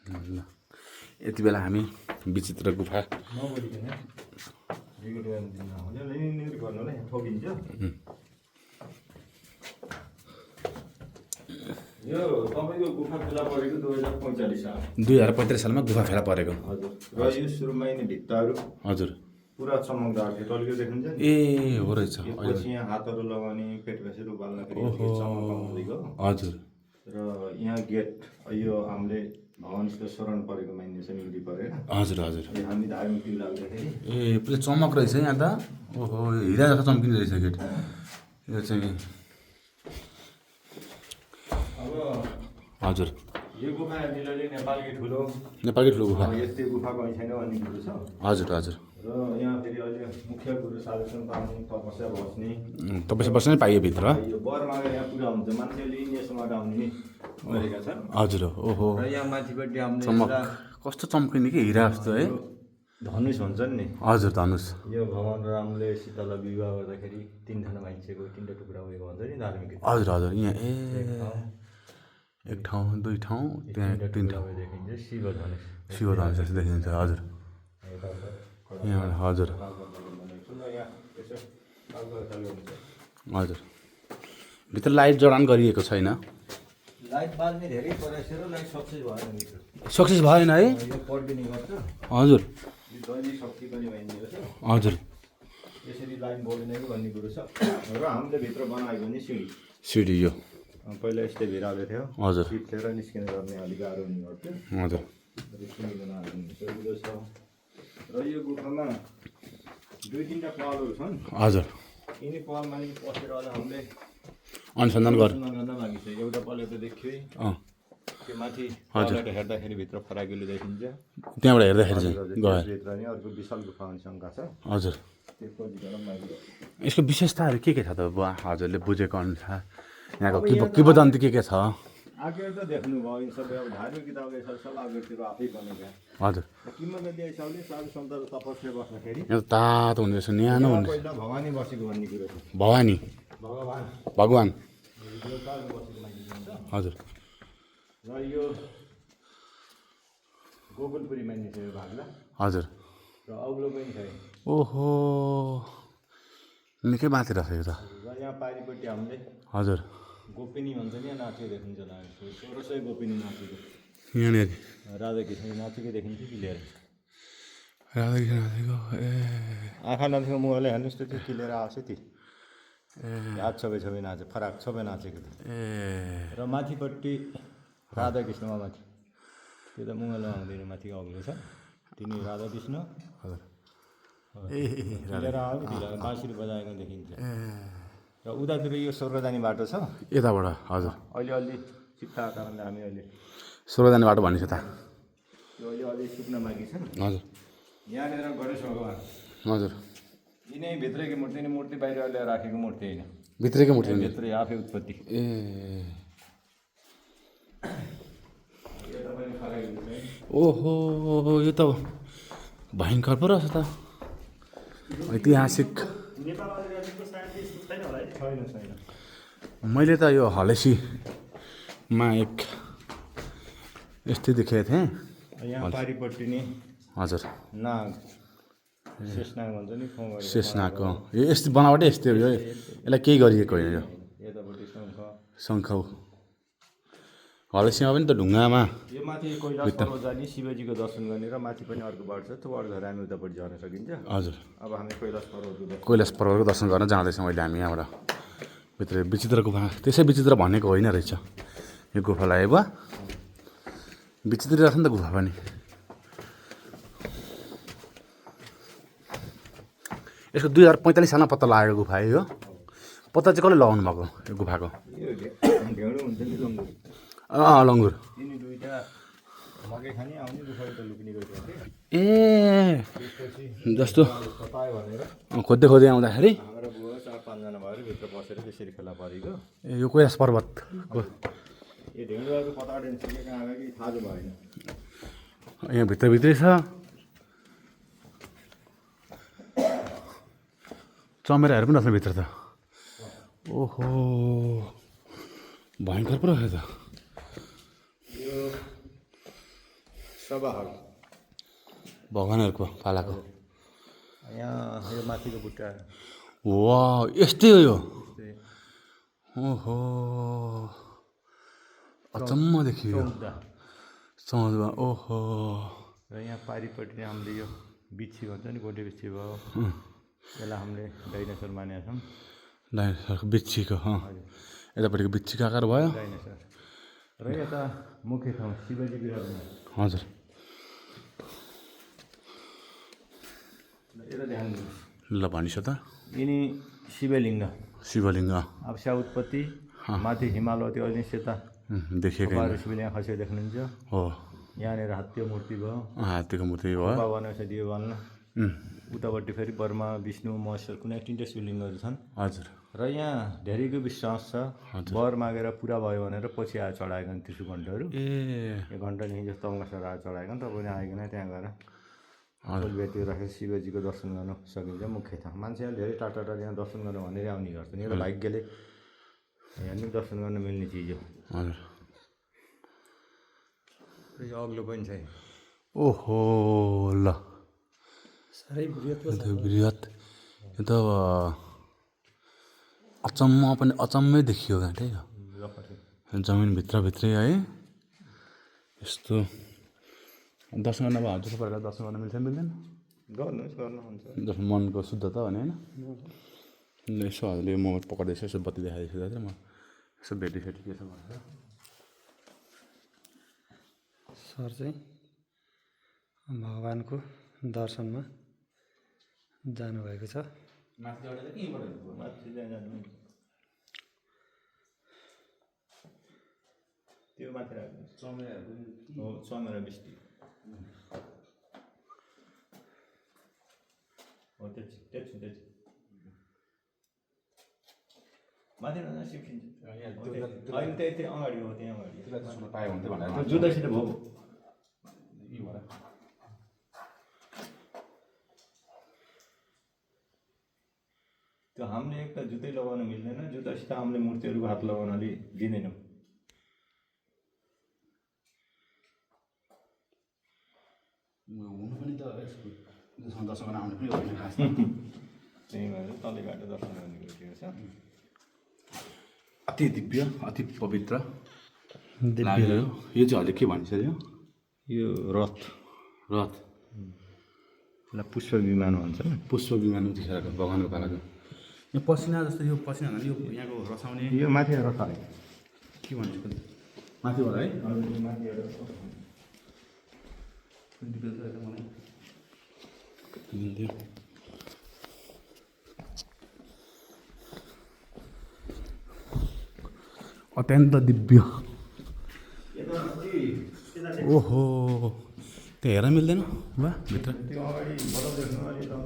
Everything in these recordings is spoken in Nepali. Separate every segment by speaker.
Speaker 1: ल यति बेला हामी विचित्र गुफा
Speaker 2: यो तपाईको गुफा फेला परेको 2045 साल
Speaker 1: 2045 सालमा गुफा फेला परेको
Speaker 2: हजुर र यो सुरुमा नै भित्ताहरू
Speaker 1: हजुर
Speaker 2: पुरा चमकदार थियो टल्कियो देखिन्छ नि
Speaker 1: ए हो रहेछ
Speaker 2: पछि यहाँ हातहरू लगाउने पेट घसेर उबाल्दाखेरि चमक आउँदैको
Speaker 1: हजुर
Speaker 2: र यहाँ गेट यो हामीले भगवान्को शरण परेको मानिने छ निक्ति परेर
Speaker 1: हजुर हजुर
Speaker 2: हामी धार्मिक टिम लाग्दाखेरि
Speaker 1: ए पुरै चमक रहेछ यहाँ त ओहो हिरा जस्तो चम्किने रहेछ गेट यो चाहिँ
Speaker 2: अब
Speaker 1: हजुर
Speaker 2: यो गुफा हामीले नेपालकै ठुलो
Speaker 1: गुफा
Speaker 2: यस्तै गुफा कहीँ छैन भन्ने कुरो छ
Speaker 1: हजुर हजुर
Speaker 2: र यहाँ फेरि अहिले मुख्य कुरो साधुसङ्घ पाउने तपस्या बस्ने
Speaker 1: तपाईँ बस्नै पाइयो भित्र
Speaker 2: यो बरमागर यहाँ पुरा हुन्छ मान्छेले यिनीहरूसँग आउने गरेका छन्
Speaker 1: हजुर ओहो
Speaker 2: र यहाँ माथिपट्टि हामीले
Speaker 1: चमक कस्तो चम्किने कि हिरा जस्तो है
Speaker 2: धनुष भन्छन् नि
Speaker 1: हजुर धनुष
Speaker 2: यो भगवान् रामले सीतालाई विवाह गर्दाखेरि 3 जना मान्छेको 3टा टुक्रा भएको भन्छ नि धार्मिक
Speaker 1: हजुर हजुर यहाँ ए एक ठाउँ दुई ठाउँ त्यहाँ 3 ठाउँ
Speaker 2: देखिन्छ शिव धनुष
Speaker 1: जस्तो देखिन्छ हजुर यहाँ हजुर हजुर भित्र लाइट जडान गरिएको छैन
Speaker 2: लाइट बाल्ने धेरै प्रयास र लाइट सक्सेस भएन भित्र
Speaker 1: सक्सेस भएन है
Speaker 2: यो पड्किने गर्छ
Speaker 1: हजुर
Speaker 2: यो दैनिक शक्ति पनि भइदिएको छ
Speaker 1: हजुर
Speaker 2: यसरी लाइन बढ्ने भन्ने कुरो छ र हामीले भित्र बनाएको नि
Speaker 1: सिडी यो
Speaker 2: पहिला यस्तै भिरालो थियो
Speaker 1: हजुर
Speaker 2: चिप्लेर निस्किन गर्ने अलिक गाह्रो हुने गर्थ्यो
Speaker 1: हजुर
Speaker 2: सजिलो छ र यो गुफामा 2-3टा पहलहरू छन्
Speaker 1: हजुर
Speaker 2: यिनी पहलमा नि पसेर अहिले हामीले
Speaker 1: अनुसन्धान गर
Speaker 2: गर्न लागि छ एउटा पहल त देखियो त्यो माथि हेर्दाखेरि भित्र फराकिलो देखिन्छ
Speaker 1: त्यहाँबाट हेर्दाखेरि चाहिँ गयो
Speaker 2: भित्र नि अर्को विशाल गुफा हुने शङ्का छ
Speaker 1: हजुर
Speaker 2: त्यो खोजिकन मागि
Speaker 1: यसको विशेषताहरू के छ त बुवा हजुरले बुझेको अनुसार यहाँको किंवदन्ती के छ
Speaker 2: आगे त देख्नुभयो यी सबै अब धार्मिक किताबले सब आगेतिर आफै बनेका
Speaker 1: हजुर
Speaker 2: किंवदन्ती हिसाबले साधु सन्तहरू तपस्या बस्दाखेरि
Speaker 1: यहाँ तातो हुने रहेछ न्यानो हुने
Speaker 2: पहिला भवानी बसेको भन्ने कुरो छ
Speaker 1: भवानी भगवान
Speaker 2: देवताहरू बसेको मानिन्छ
Speaker 1: हजुर
Speaker 2: र यो गोकुलपुरी मानिन्छ यो भागमा
Speaker 1: हजुर
Speaker 2: र अग्लो पनि छ
Speaker 1: ओहो निकै माथि रहेछ यो त
Speaker 2: र यहाँ पारिपट्टि हामीले
Speaker 1: हजुर
Speaker 2: गोपिनी भन्छ नि यहाँ नाचेको देखिन्छ होला 1600 गोपिनी नाचेको
Speaker 1: यहाँनिर
Speaker 2: राधाकृष्ण नाचेकै देखिन्छ क्लियर
Speaker 1: राधाकृष्ण नाचेको ए
Speaker 2: आँखा नदेखेको मुखले हेर्नुहोस् त त्यो क्लियर आएको छ ती हात सबै नाचे फराक सबै नाचेको थियो
Speaker 1: ए
Speaker 2: र माथिपट्टि राधाकृष्णमा माथि त्यो त मुगलमा आउँदैन माथि अग्लो छ तिनी राधाकृष्ण
Speaker 1: हजुर
Speaker 2: ए क्लियर आयो ढिला बाँसुरी बजाएको देखिन्छ र उतातिर यो स्वर्गदानी बाटो छ
Speaker 1: यताबाट हजुर
Speaker 2: अहिले अलि चिप्टाएको कारणले हामी अहिले
Speaker 1: स्वर्गदानी बाटो भनिन्छ त
Speaker 2: यो अहिले अलि सुक्न मागी छ
Speaker 1: हजुर
Speaker 2: यहाँनिर गणेश भगवान्
Speaker 1: हजुर
Speaker 2: यिनै भित्रैको मूर्ति नि मूर्ति बाहिर ल्याएर राखेको मूर्ति होइन
Speaker 1: भित्रैको मूर्ति
Speaker 2: भित्रै आफै उत्पत्ति
Speaker 1: ए ओहो यो त भयङ्कर पो रहेछ त ऐतिहासिक मैले त यो हलेसीमा एक यस्तै देखेको थिएँ
Speaker 2: यहाँ पारिपट्टि नि
Speaker 1: हजुर
Speaker 2: नाग शेषनाग भन्छ नि
Speaker 1: शेषनागको यो यस्तो बनावटै यस्तै हो यसलाई केही गरिएको होइन यो
Speaker 2: यतापट्टि
Speaker 1: शङ्ख हलेसीमा पनि त ढुङ्गामा
Speaker 2: यो माथि कैलाश पर्वत जाने शिवजीको दर्शन गर्ने र माथि पनि अर्को बाटो छ त्यो बाटो हामी उतापट्टि झर्न सकिन्छ
Speaker 1: हजुर
Speaker 2: अब हामी
Speaker 1: कैलाश पर्वतको दर्शन गर्न जाँदैछौँ अहिले हामी यहाँबाट भित्र विचित्र गुफा त्यसै विचित्र भनेको होइन रहेछ यो गुफालाई बुवा विचित्र रहेछ नि त गुफा पनि यसको 2045 सालमा पत्ता लागेको गुफा है यो पत्ता चाहिँ कसले लगाउनु भएको यो गुफाको
Speaker 2: ढेँडो हुन्छ नि लङ्गुर
Speaker 1: लङ्गुर
Speaker 2: तिनी दुईटा मकै खाने आउने दुःखबाट लुक्ने गइरहेको
Speaker 1: ए जस्तो खोज्दै खोज्दै आउँदाखेरि
Speaker 2: हाम्रो बुवा 4-5 जना भएर भित्र बसेर त्यसरी फेला परेको
Speaker 1: ए यो कैलाश पर्वतको
Speaker 2: यो ढेँडोहरू पत्ता डेन्सिके कहाँ आयो कि थाहा भएन
Speaker 1: यहाँ भित्रभित्रै छ चमेराहरू पनि रहेछ भित्र त ओहो भयङ्कर पो रहेछ त
Speaker 2: सभाहल
Speaker 1: भगवान्हरूको पालाको
Speaker 2: यहाँ यो माथिको बुट्टा
Speaker 1: वा यस्तै हो यो
Speaker 2: त्यस्तै
Speaker 1: ओहो अचम्म देखियो
Speaker 2: चौध
Speaker 1: समुद्रमा ओहो
Speaker 2: र यहाँ पारिपट्टि हामीले यो बिच्छी भन्छ नि गोटे बिच्छी भयो यसलाई हामीले डाइनासोर मानेका छौँ
Speaker 1: डाइनोसरको बिच्छीको
Speaker 2: हजुर
Speaker 1: यतापट्टिको बिच्छीको आकार भयो
Speaker 2: डाइनासोर र यता मुख्य ठाउँ शिवजी बिराजमान
Speaker 1: हजुर
Speaker 2: यता ध्यान दिनुहोस्
Speaker 1: ल भनिस त
Speaker 2: यिनी शिवलिङ्ग
Speaker 1: शिवलिङ्ग
Speaker 2: अब उत्पत्ति माथि हिमालयती अलिक सेता
Speaker 1: देखेको
Speaker 2: शिवलिङ्ग खसेको देख्नुहुन्छ
Speaker 1: हो
Speaker 2: यहाँनिर हात्ती मूर्ति भयो
Speaker 1: हात्तीको मूर्ति भयो
Speaker 2: गुफा बनाएको छ दियो बन्न उतापट्टि फेरि ब्रह्मा विष्णु महेश्वर कुनै तिनवटा शिवलिङ्गहरू छन्
Speaker 1: हजुर
Speaker 2: र यहाँ धेरैको विश्वास छ वर मागेर पुरा भयो भनेर पछि आएर चढाएका त्रिशु घन्टहरू
Speaker 1: ए
Speaker 2: यो घन्टा नि जस्तो अङ्गसर आएर चढाएका तपाईँले आइकन त्यहाँ गएर फुलबेती राखेर शिवजीको दर्शन गर्न सकिन्छ मुख्य ठाउँ मान्छेहरू धेरै टाढा टाढा यहाँ दर्शन गर्न भनेर आउने गर्छन् यो भाग्यले यहाँ पनि दर्शन गर्न मिल्ने चिज हो
Speaker 1: हजुर
Speaker 2: यो अग्लो पनि छ
Speaker 1: ओहो ल
Speaker 2: साह्रै बृहत
Speaker 1: यो त बृहत यो त अचम्म पनि अचम्मै देखियो घाँटे जमिनभित्रभित्रै है यस्तो दर्शन गर्न भयो जस्तो पहिला दर्शन गर्न मिल्छ मिल्दैन
Speaker 2: गर्नुहोस् गर्नुहुन्छ
Speaker 1: जस्तो मनको शुद्धता भने होइन यसो हजुरले मोबाइल पक्रिँदैछ यसो बत्ती देखाइदिएछ दाजु म यसो भेटिसेटी के छ भनेर
Speaker 3: सर चाहिँ भगवान्को दर्शनमा जानुभएको छ
Speaker 2: माथि त्यहाँ जानु त्यो माथि राख्नुहोस् हो चमेरा बिस्टी हो त्यति माथि सिक्किन्छ होइन त्यही अगाडि हो त्यहाँ अगाडि
Speaker 1: पायो भने भनेर
Speaker 2: त्यो जुत्तासित भयो त्यो हामीले एक त जुत्तै लगाउन मिल्दैन जुत्तासित हामीले मूर्तिहरूको हात लगाउनाले दिँदैनौँ
Speaker 1: हुनु पनि त दर्शन गर्न आउनु पनि होइन खास
Speaker 2: त्यही भएर तल्ले बाटो दर्शन गर्ने गरिएको छ
Speaker 1: अति दिव्य अति पवित्र लाग्यो यो चाहिँ हजुर के भनिसक्यो
Speaker 2: यो रथ
Speaker 1: रथ
Speaker 2: यसलाई पुष्प विमान भन्छ
Speaker 1: पुष्प विमान उतिखेरको भगवान्को पालाको यो पसिना जस्तो यो पसिना भन्दा यो यहाँको रसाउने
Speaker 2: यो माथि रथ आयो
Speaker 1: के भन्छ माथिबाट है अत्यन्त दिव्य ओहो त्यो हेर्न मिल्दैन वा भित्र
Speaker 2: त्यो अगाडि बल्ब देख्नु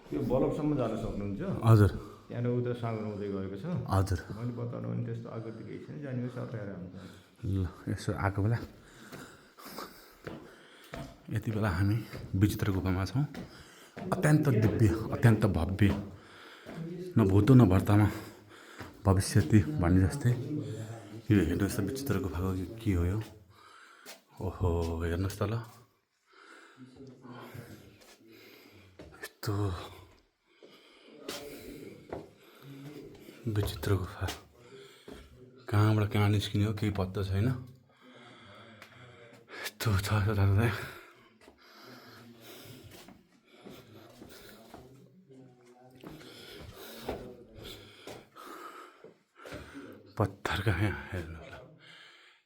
Speaker 2: त्यो बल्बसम्म जान सक्नुहुन्छ
Speaker 1: हजुर
Speaker 2: त्यहाँबाट उता साँग्रो हुँदै गएको छ
Speaker 1: हजुर
Speaker 2: मैले बताउनु भने त्यस्तो आकृति केही छैन जाने सताएर आउँछ
Speaker 1: ल यसो आएको बेला यति बेला हामी विचित्र गुफामा छौँ अत्यन्त दिव्य अत्यन्त भव्य न भूतो न भर्तामा भविष्यति भन्ने जस्तै यो हेर्नुहोस् त विचित्र गुफाको के हो यो ओहो हेर्नुहोस् त ल यस्तो विचित्र गुफा कहाँबाट कहाँ निस्किने हो केही पत्ता छैन यस्तो छ यताउता पत्थरका यहाँ हेर्नु होला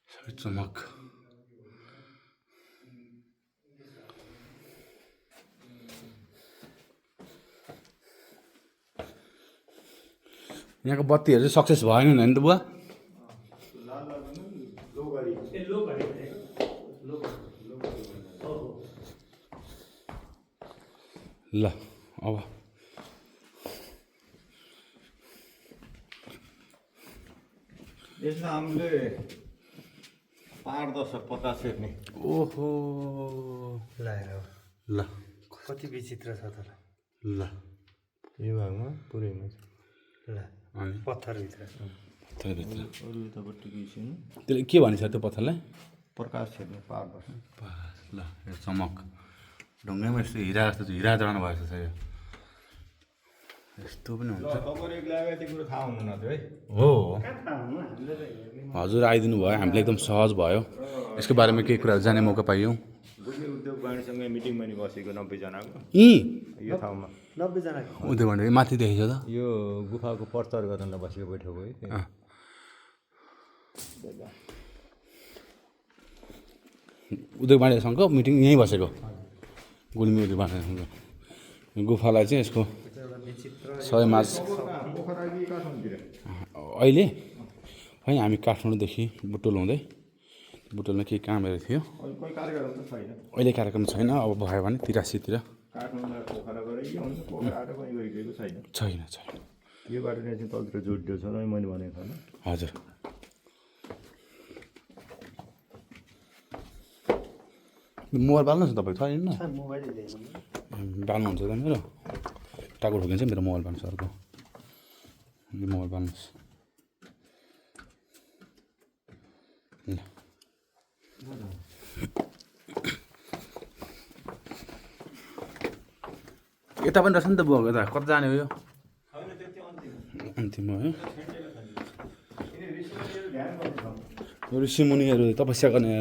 Speaker 1: सबै चमक यहाँको बत्तीहरू चाहिँ सक्सेस भएन नि त बुवा ल अब
Speaker 2: यसमा हामीले पारदर्शक पत्ता सेर्ने
Speaker 1: ओहो
Speaker 3: लगाएर
Speaker 1: ल
Speaker 3: कति विचित्र छ तर
Speaker 1: ल
Speaker 2: यो भागमा पुरैमा छ
Speaker 3: ल
Speaker 1: अनि
Speaker 3: पत्थरभित्र
Speaker 1: पत्थरभित्र
Speaker 2: अरू यतापट्टि केही छैन
Speaker 1: त्यसले के भनिन्छ त्यो पत्थरलाई
Speaker 2: प्रकाश छेत्री पार्क
Speaker 1: ल यो चमक ढुङ्गैमा यस्तो हिरा जस्तो हिरा जडाउनु भएको छ यो यस्तो पनि हुन्छ
Speaker 2: तपाईँले एक्लै आएको यति कुरो थाहा हुनुहुन्न थियो है
Speaker 1: हो हजुर आइदिनु भयो हामीलाई एकदम सहज भयो यसको बारेमा केही कुराहरू जाने मौका पाइयौँ
Speaker 2: बुझ्ने उद्योग वाणीसँग मिटिङमा नि बसेको 90जनाको
Speaker 1: यी
Speaker 2: यो ठाउँमा
Speaker 3: 90जनाको
Speaker 1: उद्योग भने माथि देखेको छ
Speaker 2: यो गुफाको प्रचार गर्न बसेको बैठक हो है
Speaker 1: त उद्योग बाँडेसँग मिटिङ यहीँ बसेको गुल्मी उद्योग बाँडेसँग गुफालाई चाहिँ यसको सय माझ अहिले है हामी काठमाडौँदेखि बुटोल हुँदै बुटोलमा केही कामहरू थियो
Speaker 2: कोही कार्यक्रम त छैन
Speaker 1: अहिले कार्यक्रम छैन अब भयो भने 83तिर
Speaker 2: काठमाडौँमा पोखरा गएर के हुन्छ पोखरा आटो पनि गइरहेको छैन
Speaker 1: छैन छैन
Speaker 2: यो बाटो चाहिँ तलतिर जोडियो छ र मैले भनेको थिएन
Speaker 1: हजुर मोबाइल बाल्नुहोस् न तपाईँ छैन
Speaker 3: मोबाइल ल्याउनु
Speaker 1: बाल्नुहुन्छ त मेरो टाको ठोकिन्छ मेरो मोबाइल बाल्नुहोस् अर्को यो मोबाइल बाल्नुहोस् ल यता पनि रहेछ नि त बुवा यता कता जाने हो यो अन्तिम हो है यो ऋषिमुनिहरू तपस्या गर्ने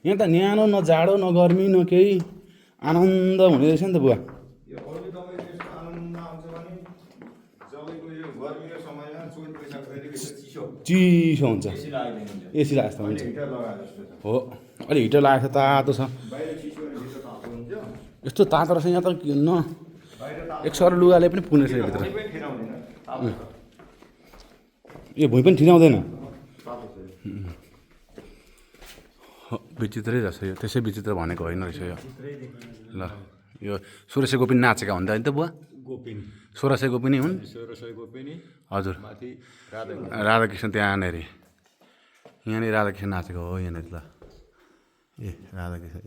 Speaker 1: यहाँ त न्यानो न जाडो न गर्मी न केही आनन्द हुने रहेछ नि त बुवा
Speaker 2: यो अरू तपाईँको यस्तो आनन्द आउँछ भने जबको यो गर्मीको समयमा चोट पैसाको फेरि चिसो
Speaker 1: चिसो हुन्छ
Speaker 2: एसी लगाइदिनुहुन्छ
Speaker 1: एसी लाग्छ हुन्छ
Speaker 2: हिटर लगाए जस्तो छ
Speaker 1: हो अलि हिटर लागेको छ तातो छ
Speaker 2: बाहिर चिसो र भित्र तातो हुन्छ
Speaker 1: यस्तो तातो रहेछ यहाँ त न
Speaker 2: बाहिर तातो
Speaker 1: एक सर लुगाले पनि पुग्ने रहेछ भित्र
Speaker 2: पनि ठिराउँदैन तातो छ
Speaker 1: यो भुइँ पनि ठिनाउँदैन
Speaker 2: तातो छ
Speaker 1: विचित्रै रहेछ यो त्यसै विचित्र भनेको होइन रहेछ यो ल यो सुरसे गोपिनी नाचेका हुन् त होइन त बुवा
Speaker 2: गोपिन
Speaker 1: सोह्रसे गोपिनी हुन्
Speaker 2: सोह्र गोपिनी
Speaker 1: हजुर
Speaker 2: माथि राधा
Speaker 1: राधाकृष्ण त्यहाँनिर यहाँनिर राधाकृष्ण नाचेको हो यहाँनिर ल ए राधाकृष्ण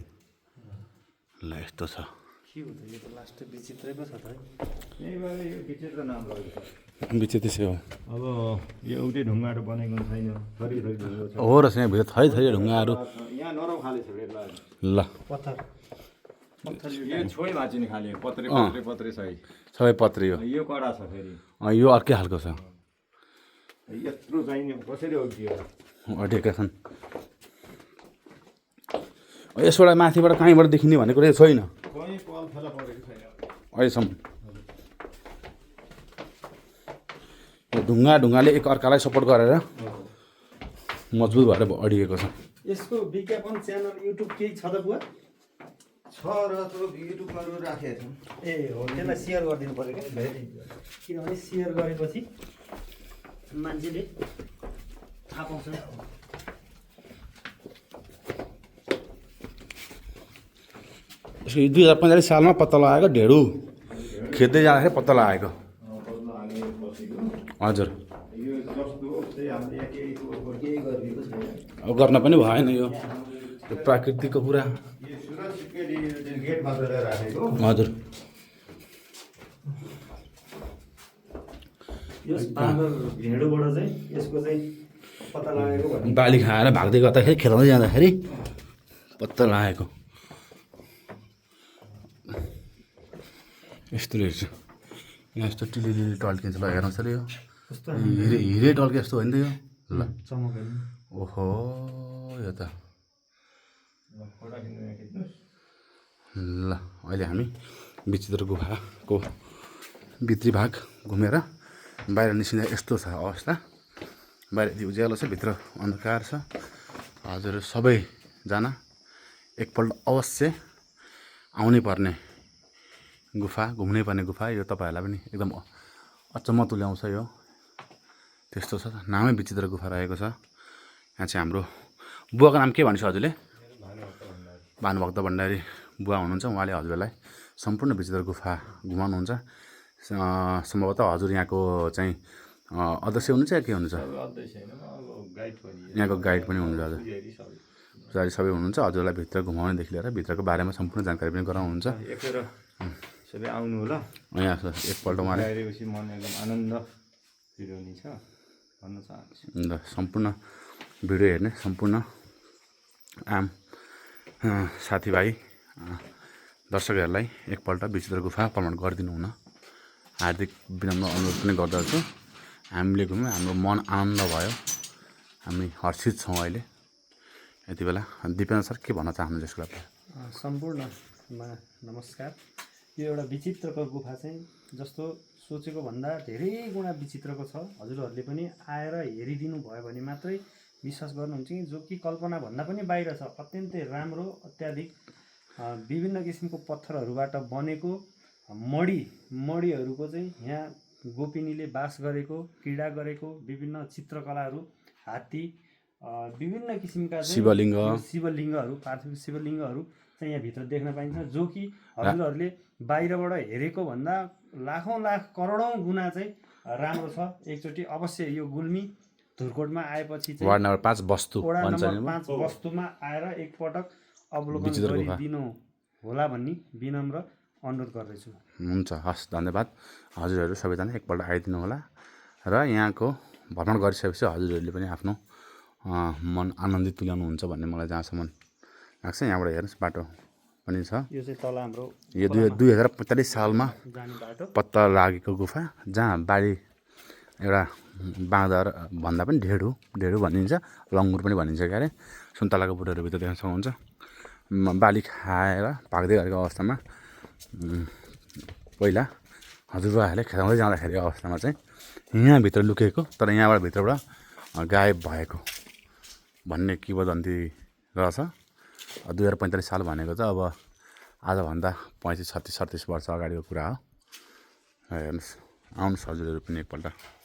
Speaker 1: ल यस्तो छ
Speaker 3: के हो त यो त लास्ट विचित्रै पो छ त है
Speaker 2: यही भएर यो विचित्र नाम लगेको छ
Speaker 1: विचित्र त्यसै हो
Speaker 2: अब यो एउटै ढुङ्गाहरू बनेको छैन थरी थरी ढुङ्गो छ
Speaker 1: हो रहेछ यहाँ भित्र थरी थरी ढुङ्गाहरू
Speaker 2: यहाँ नरम खाले छ बेला
Speaker 1: ल
Speaker 3: पत्थर
Speaker 2: यो छोइ भाँचिने खाले पत्रे पत्रे पत्रे छ है
Speaker 1: सबै पत्री हो
Speaker 2: यो कडा छ फेरि
Speaker 1: यो अर्कै खालको छ
Speaker 2: यत्रो चाहिने कसरी उठ्यो
Speaker 1: अटेका छन् यसबाट माथिबाट कहीँबाट देखिने भनेको रहेछ छैन
Speaker 2: कहीँ पल फेला परेको छैन
Speaker 1: अहिलेसम्म यो ढुङ्गाले एक अर्कालाई सपोर्ट गरेर मजबुत भएर अडिएको छ
Speaker 3: यसको विज्ञापन च्यानल युट्युब केही छ त बुवा
Speaker 2: छ र त्यो युट्युबमा राखेको छौँ
Speaker 3: ए हो त्यसलाई सेयर गरिदिनु पऱ्यो क्या किनभने सेयर गरेपछि मान्छेले थाहा पाउँछ
Speaker 1: यसको 2045 सालमा पत्ता लगाएको ढेँडु खेद्दै जाँदाखेरि पत्ता लगाएको हजुर
Speaker 2: यो जस्तो चाहिँ हामीले यहाँ केही गरिदिएको छैन
Speaker 1: अब गर्न पनि भएन यो प्राकृतिकको कुरा
Speaker 2: यो सुरज सिक्केले गेट बाँधेर राखेको
Speaker 1: हजुर
Speaker 3: यस बाँदर ढेँडोबाट चाहिँ यसको चाहिँ पत्ता लागेको भन्ने
Speaker 1: बाली खाएर भाग्दै गर्दाखेरि खेलाउँदै जाँदाखेरि पत्ता लागेको यस्तो रहेछ यहाँ यस्तो टिलिली टल्किन्छ ल हेर्नुहोस् त यो हिरे हिरे टल्के जस्तो होइन त यो ल
Speaker 3: चमकेन
Speaker 1: ओहो यो त ल अहिले हामी विचित्र गुफाको भित्री भाग घुमेर बाहिर निस्किँदा यस्तो छ अवस्था बाहिर उज्यालो छ भित्र अन्धकार छ हजुर सबैजना एकपल्ट अवश्य आउनै पर्ने गुफा घुम्नै पर्ने गुफा यो तपाईँहरूलाई पनि एकदम अचम्म तुल्याउँछ यो त्यस्तो छ नामै विचित्र गुफा रहेको छ यहाँ चाहिँ हाम्रो बुवाको नाम के भन्छ हजुरले भानुभक्त भण्डारी बुवा हुनुहुन्छ उहाँले हजुरलाई सम्पूर्ण विचित्र गुफा घुमाउनुहुन्छ सम्भवतः हजुर यहाँको चाहिँ अध्यक्ष हुनुहुन्छ या के हुनुहुन्छ यहाँको गाइड पनि हुनुहुन्छ हजुर पुजारी सबै हुनुहुन्छ हजुरलाई भित्र घुमाउनेदेखि लिएर भित्रको बारेमा सम्पूर्ण जानकारी पनि गराउनुहुन्छ
Speaker 2: सबै आउनु होला
Speaker 1: यहाँ एकपल्ट उहाँले
Speaker 2: आएपछि मन एकदम आनन्द फिराउने छ भन्न चाहन्छु
Speaker 1: सम्पूर्ण भिडियो हेर्ने सम्पूर्ण साथीभाइ दर्शकहरूलाई एकपल्ट विचित्र गुफा भ्रमण गरिदिनु हुन हार्दिक विनम्र अनुरोध पनि गर्दछु। हामीले घुम्यौँ, हाम्रो मन आनन्द भयो, हामी हर्षित छौँ अहिले यति बेला। दिपेन्द्र सर के भन्न चाहनुहुन्छ यसको लागि?
Speaker 3: सम्पूर्णमा नमस्कार। यो एउटा विचित्रको गुफा चाहिँ जस्तो सोचेको भन्दा धेरै गुणा विचित्रको छ। हजुरहरूले पनि आएर हेरिदिनु भयो भने मात्रै विश्वास गर्नुहुन्छ कि जो कि कल्पना भन्दा पनि बाहिर छ। अत्यन्तै राम्रो, अत्याधिक विभिन्न किसिमको पत्थरहरूबाट बनेको मडीहरूको चाहिँ यहाँ गोपिनीले बास गरेको, क्रीडा गरेको विभिन्न चित्रकलाहरू, हात्ती, विभिन्न किसिमका शिवलिङ्गहरू, पार्थिव शिवलिङ्गहरू चाहिँ यहाँभित्र देख्न पाइन्छ। जो कि हजुरहरूले बाहिरबाट हेरेको भन्दा लाखौँ लाख करोडौँ गुणा चाहिँ राम्रो छ। एकचोटि अवश्य यो गुल्मी धुर्कोटमा आएपछि चाहिँ
Speaker 1: वार्ड नम्बर 5 वस्तु
Speaker 3: वडा नम्बर 5 वस्तुमा आएर एकपटक अवलोकन गरिदिनु होला भन्ने विनम्र अनुरोध गर्दैछु।
Speaker 1: हुन्छ, हस्, धन्यवाद। हजुरहरू सबैजना एकपल्ट आइदिनु होला र यहाँको भ्रमण गरिसकेपछि हजुरहरूले पनि आफ्नो मन आनन्दित तुल्याउनुहुन्छ भन्ने मलाई जहाँसम्म लाग्छ। यहाँबाट हेर्नुहोस् बाटो पनि छ।
Speaker 3: यो चाहिँ तल हाम्रो
Speaker 1: यो 2045 सालमा
Speaker 3: जाने बाटो
Speaker 1: पत्ता लागेको गुफा, जहाँ बाली एउटा बाँदर भन्दा पनि ढेडु भनिन्छ, लङ्गुर पनि भनिन्छ क्यारे। सुन्तलाको बुटहरू भित्र देख्न सक्नुहुन्छ। बाली खाएर भाग्दै गरेको अवस्थामा पहिला हजुरबाहरूले खेदाउँदै जाँदाखेरि अवस्थामा चाहिँ यहाँभित्र लुकेको, तर यहाँबाट भित्रबाट गायब भएको भन्ने किंवदन्ती रहेछ। 2045 साल भनेको त अब आजभन्दा 35, 36, 37 वर्ष अगाडिको कुरा हो। हेर्नुहोस्, आउनुहोस् हजुरहरू पनि एकपल्ट।